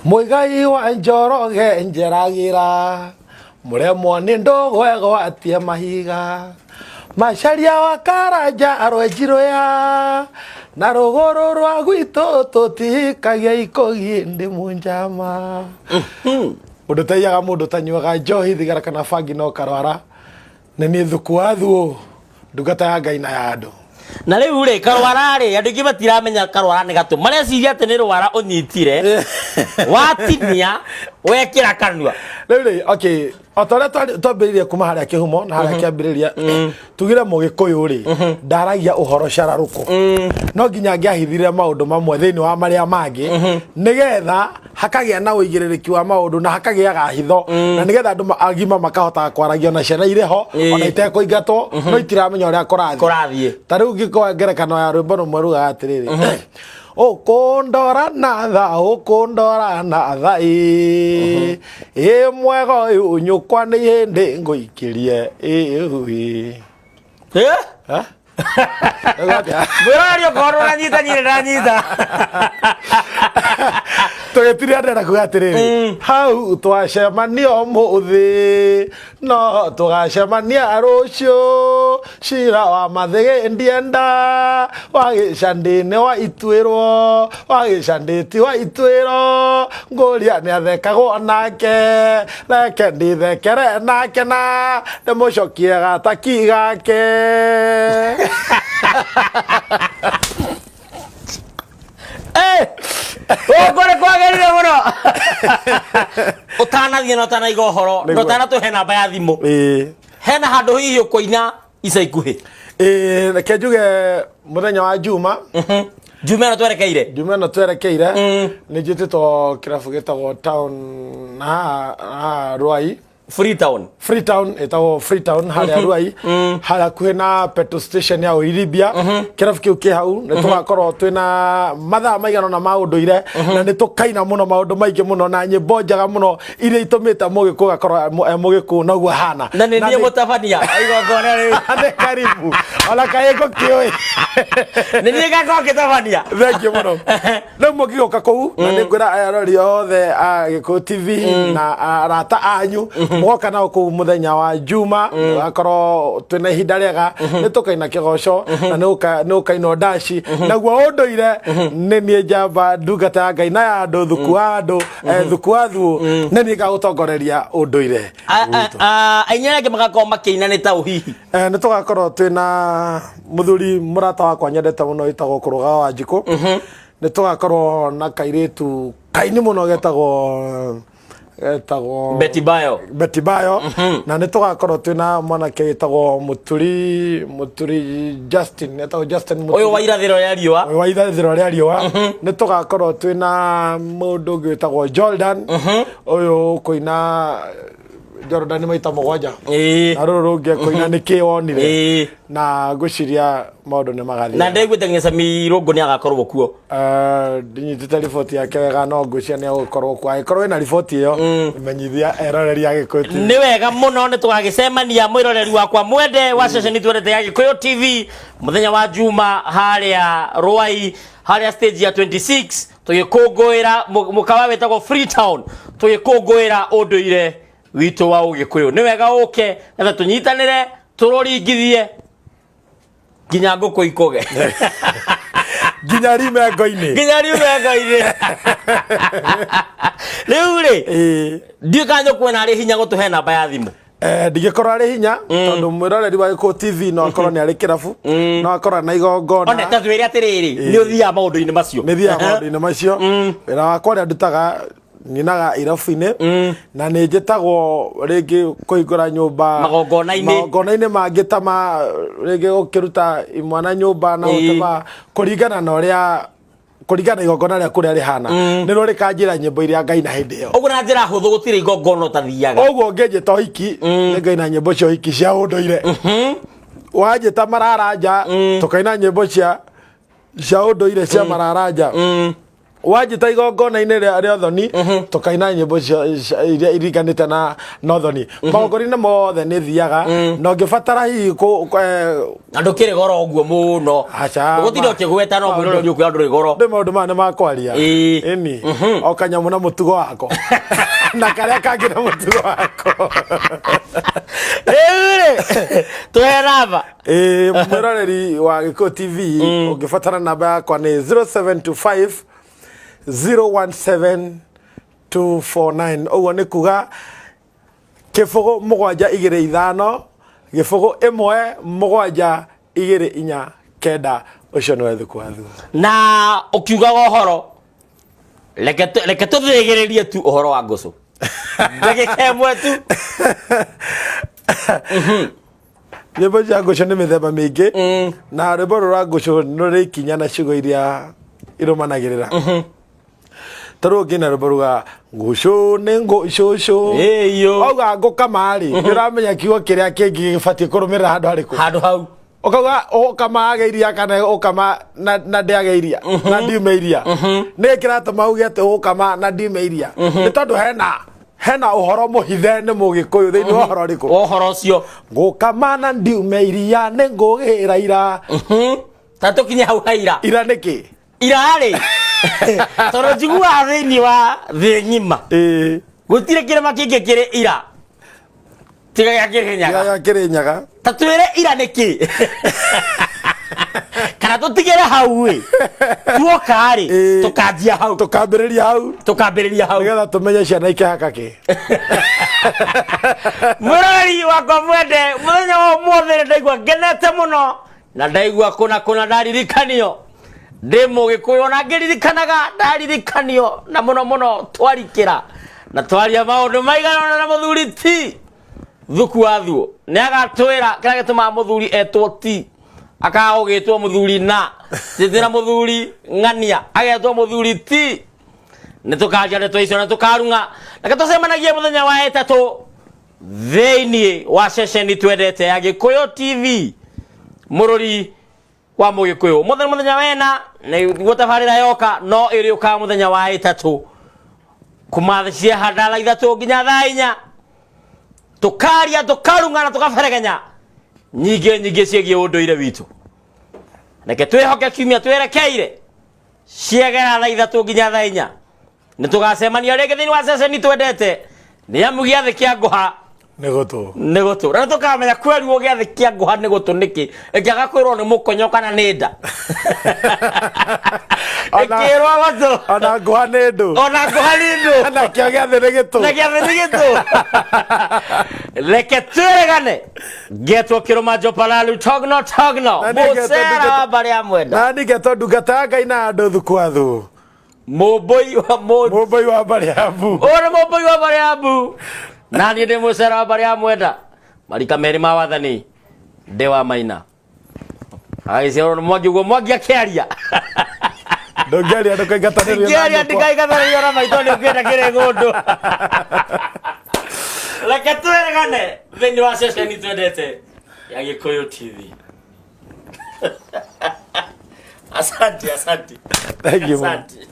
Mũigai wa Njoroge njeragĩra, mũremwo nĩ ndũgũ egwatie mahiga. Macaria wa Karanja arwenjirũya, na rũgũrũ rwa gwitũ tũtihikagia ikũgi ndĩ mũnjama. Ũndũ taiyaga mũndũ tanyuaga njohi thigara kana bangi no karwara. Nĩ niĩ thuku wa thuũ, ndungata ya Ngai na ya andũ. Na rĩu rĩ, karwara rĩ, andũ aingĩ matiramenya karwara nĩ gatũ, mareciria atĩ nĩ rwara ũnyitire watinia wekĩra kanua. Rĩu rĩ, okay, o ta ũrĩa twambĩrĩirie kuma harĩa kĩhumo na harĩa kĩambĩrĩria, tugire mũgĩkũyũ rĩ, ndaragia ũhoro cararũkũ, no nginya angĩahithire maũndũ mamwe thĩinĩ wa marĩa mangĩ, nĩgetha hakagĩa na ũigĩrĩrĩki wa maũndũ na hakagĩaga hitho, na nĩgetha andũ agima makahotaga kwaragia ona ciana irĩ ho, ona itekũingatwo, no itiramenya ũrĩa kũrathiĩ. Kũrathiĩ. Ta rĩu ngĩkoa ngerekano ya rwĩmbo rũmwe rugaga atĩrĩrĩ, ũkũndora na tha, ũkũndora na tha, ĩ ĩ mwega ũyũ nyũkwa nĩ hĩndĩ ngũikĩrie ĩ ĩ. Eh? Ha? Ũguo atĩa? Mwĩroreri okorwo ũranyita niĩ ndanyita. Tũgĩtiria ndĩrenda kuga atĩrĩrĩ, hau twacemania ũmũthĩ no tũgacemania rũciũ, cira wa mathĩgĩ ndienda, wa gĩcandĩ nĩ wa ituĩrwo, wa gĩcandĩ ti wa ituĩro, ngũria nĩ athekagwo nake, reke ndithekere nake na ndĩmũcokie gataki gake. Gũkũ nĩ kwagĩrire mũno. Ũtanathiĩ na ũtanaiga ũhoro na Nĩguo. ũtanatũhe namba ya thimũ, hena handũ hihi ũkũina ica ikuhĩ? Ĩĩ, reke njuge mũthenya wa Juma. Juma ĩno twerekeire. Juma ĩno twerekeire, nĩ njĩtĩtwo kĩrabu gĩtagwo Town na haha Ruai. Freetown. Freetown, ĩtagwo Freetown harĩa Ruai, harĩa hakuhĩ na petrol station ya Ũiribia. Kĩrabu kĩu kĩ hau, nĩ tũgakorwo twĩna mathaa maigana ũna ma ũndũire, na nĩ tũkaina mũno maũndũ maingĩ mũno na nyĩmbo njega mũno iria itũmĩte mũgĩkũyũ akorwo e mũgĩkũyũ noguo ahana. Na nĩ niĩ mũtabania wa igongona rĩu. Nĩ karibu ona kaĩ ngũkĩũĩ. Nĩ niĩ ngakorwo ngĩtabania. Thank you mũno. Rĩu mũngĩgoka kũu, na nĩ ngwĩra arori othe a Gĩkũyũ TV na arata anyu, mũgoka nao kũu mũthenya wa Juma, gakorwo twĩna ihinda rĩega, nĩ tũkaina kĩgoco na nĩ ũkainwo ndaci, naguo ũndũire nĩ niĩ njamba ndungata ya Ngai na ya andũ, thuku wa andũ, thuku wa thuũ, nĩ niĩ ngagũtongoreria ũndũire witũ. Aini arĩa angĩ magakorwo makĩina nĩ ta ũhihi? Nĩ tũgakorwo twĩna mũthuri mũrata wakwa nyendete mũno wĩtagwo Kũrũga wa Njikũ. Nĩ tũgakorwo na kairĩtu kaini mũno getagwo Betty Bayo. Betty Bayo. Na nĩ tũgakorwo twĩna mwanake wĩtagwo Mũturi Justin, etagwo Justin Mũturi. Ũyũ wa irathĩro rĩa riũa. Ũyũ wa irathĩro rĩa riũa. Nĩ tũgakorwo twĩna mũndũ ũngĩ wĩtagwo Jordan, ũyũ ũkũina Jordan maita 7. Na rũrũ rũngĩ ekũina nĩ kĩ wonire. Na ngwĩciria maũndũ nĩ magathiĩ. Na ndaiguĩte nginya Sami Rũngũ nĩ agakorwo kuo. Ndinyitĩte riboti yake wega, no ngwĩciria nĩ egũkorwo kuo. Angĩkorwo wĩna riboti ĩyo, menyithia eroreri a Gĩkũyũ TV. Nĩ wega mũno, nĩ tũgagĩcemania mwĩroreri wakwa mwende wa ceceni twendete ya Gĩkũyũ TV mũthenya wa Juma harĩa Rwai, harĩa stage ya 26, tũgĩkũngũĩra mũkawa wĩtagwo Freetown, tũgĩkũngũĩra ũndũire witũ wa Ũgĩkũyũ. Nĩ wega ũke nĩgetha tũnyitanĩre tũrũringithie nginya ngũkũ ikũge. Nginya riume ngo-inĩ. Nginya riume ngo-inĩ. Rĩu rĩ, ndiũĩ kana nĩũkuona arĩ hinya gũtũhe namba ya thimũ. Ndingĩkorwo arĩ hinya, tondũ mwĩroreri wa Gĩkũyũ TV no akorwo nĩ arĩ kĩrabu, no akorwo na igongona. One ta twĩre atĩrĩrĩ, nĩ ũthiaga maũndũ-inĩ macio? Nĩ thiaga maũndũ-inĩ macio. Wĩra wakwa ũrĩa ndutaga, nyinaga irabu-inĩ, na nĩ njĩtagwo rĩngĩ kũhingũra nyũmba. Magongona-inĩ. Magongona-inĩ mangĩ ta ma rĩngĩ gũkĩruta imwana nyũmba na gũtema, kũringana na ũrĩa, kũringana na igongona rĩa kũrĩa rĩhana, nĩrĩo rĩkanjĩra nyĩmbo iria ngaina hĩndĩ ĩyo. Ũguo na njĩra hũthũ gũtirĩ igongona ũtathiaga. Ũguo ũngĩnjĩta ũhiki, nĩ ngaina nyĩmbo cia ũhiki cia ũndũire. Wanjĩta mararanja, tũkaina nyĩmbo cia ũndũire cia mararanja. Wanjĩta igongona-inĩ rĩa ũthoni, tũkaina nyĩmbo iria iringanĩte na ũthoni. Magongona-inĩ mothe nĩ thiaga, na ũngĩbatara hihi Na ndũkĩrĩ goro ũguo mũno. Aca, Ũgũtinda ũkĩgweta no mwĩroreri ũkwĩra ndũrĩ goro. Ndĩ maũndũ maya nĩ makwaria. Ĩĩ. Ĩni o kanyamũ na mũtugo wako na karĩa kangĩ na mũtugo wako. Rĩu rĩ, tũhe namba. Ĩĩ, mwĩroreri wa Gĩkũyũ TV, ũngĩbatara namba yakwa nĩ 0725 017 249. Ũguo nĩ kuga 0 7 2 5 0 1 7 2 4 9. Ũcio nĩwe Thuku wa Thuo. Na ũkiugaga ũhoro, reke tũthĩgĩrĩrie tu ũhoro wa ngũcũ ndagĩka ĩmwe tu. Nyĩmbo cia ngũcũ nĩ mĩthemba mĩingĩ, na rwĩmbo rũrũ rwa ngũcũ nĩ rũrĩ ikinya na ciugo iria irũmanagĩrĩra. Ta rĩu ũngĩina rwĩmbo ruga ngũcũ nĩ ngũcũcũ, Ĩyo. wauga ngũkama rĩ, nĩ ũramenya kiugo kĩrĩa kĩngĩ gĩbatiĩ kũrũmĩrĩra handũ harĩkũ. Handũ hau. Ũkauga ũkama age iria kana ũkama na ndĩage iria na ndiume iria. Nĩ kĩratũma uge atĩ ũkama na ndiume iria? Nĩ tondũ hena ũhoro mũhithe nĩ Mũgĩkũyũ thĩinĩ wa ũhoro ũrĩkũ? Wa ũhoro ũcio. Ngũkama na ndiume iria nĩ ngũgĩra ira. Ta tũkinye hau haira. Ira nĩkĩ? Irarĩ tondũ njiguaga thĩinĩ wa thĩ ng'ima gũtirĩ kĩrĩma kĩngĩ kĩrĩ ira tiga gĩa Kĩrĩnyaga. Gĩa Kĩrĩnyaga. Ta twĩre ira nĩkĩ, kana tũtigĩre hau ĩ, tuoka rĩ, tũkanjia hau. Tũkambĩrĩria hau. Tũkambĩrĩria hau. Nĩgetha tũmenye ciana ikĩhaka kĩ. Mwĩroreri wakwa mwende, mũthenya wa ũmũthĩ nĩ ndaigua ngenete mũno na ndaigua kũna kũna ndaririkanio ndĩ Mũgĩkũyũ, ona ngĩririkanaga ndaririkanio, na mũno mũno twarikĩra na twaria maũndũ maigana ũna na mũthuri ti Thuku wa Thuo. Nĩ agatwĩra kĩrĩa gĩtũmaga mũthuri etwo ti, akaga gũgĩtwo mũthuri na tĩtĩra mũthuri ng'ania, agetwo mũthuri ti. Nĩ tũkaria ndeto icio na tũkarung'a. Reke tũcemanagie mũthenya wa ĩtatũ thĩinĩ wa ceceni twendete ya Gĩkũyũ TV, mũrũri wa Mũgĩkũyũ. Mũthenya mũthenya wena nĩguo tabarĩra yoka, no ĩrĩũkaga mũthenya wa ĩtatũ kuma cia thaa 3 nginya thaa 4, tũkaria, tũkarung'a na tũkaberegenya nyingĩ nyingĩ ciĩgiĩ ũndũire witũ. Reke twĩhoke kiumia twerekeire ciegera thaa 3 nginya thaa 4 nĩ tũgacemania rĩngĩ thĩinĩ wa ceceni twendete, nĩ amu gĩathĩ kĩa ngũha nĩ gũtũ. Nĩ gũtũ. Na nĩ tũkamenya kweruo gĩathĩ kĩa ngũha nĩ gũtũ nĩkĩ, ĩkĩaga kwĩrwo nĩ mũkonyo kana nĩ nda, ĩkĩrwo gũtũ. Ona ngũha nĩ ndũ. Ona ngũha nĩ ndũ. Na kĩo gĩathĩ nĩ gĩtũ. Na gĩathĩ nĩ gĩtũ. Reke twĩrĩgane, ngetwo Kĩrũma Njopalalu Togno Togno. Na niĩ ngetwo mũcera wa mbarĩ ya mwenda. Na niĩ ngetwo ndungata ya Ngai na andũ Thuku wa Thu. Mũmbũi wa mũmbũi wa mbarĩ ya mbu. Ũyũ nĩ mũmbũi wa mbarĩ ya mbu, na niĩ ndĩ mũcera wa mbarĩ ya mwenda, marika merĩ ma wathani, ndĩ wa maina agĩciarwo nĩ Mwangi. Ũguo Mwangi akĩaria. Ndũngĩaria ndũkaingatanĩrio na Ngĩaria nyũkwa. ndikaingathanĩrio na maitho nĩ ũkĩenda kĩrĩ ng'ũndũ. Reke twĩrĩgane thĩinĩ wa ceceni twendete ya Gĩkũyũ TV. Asante, asante. Thank you, ma'am. Asante.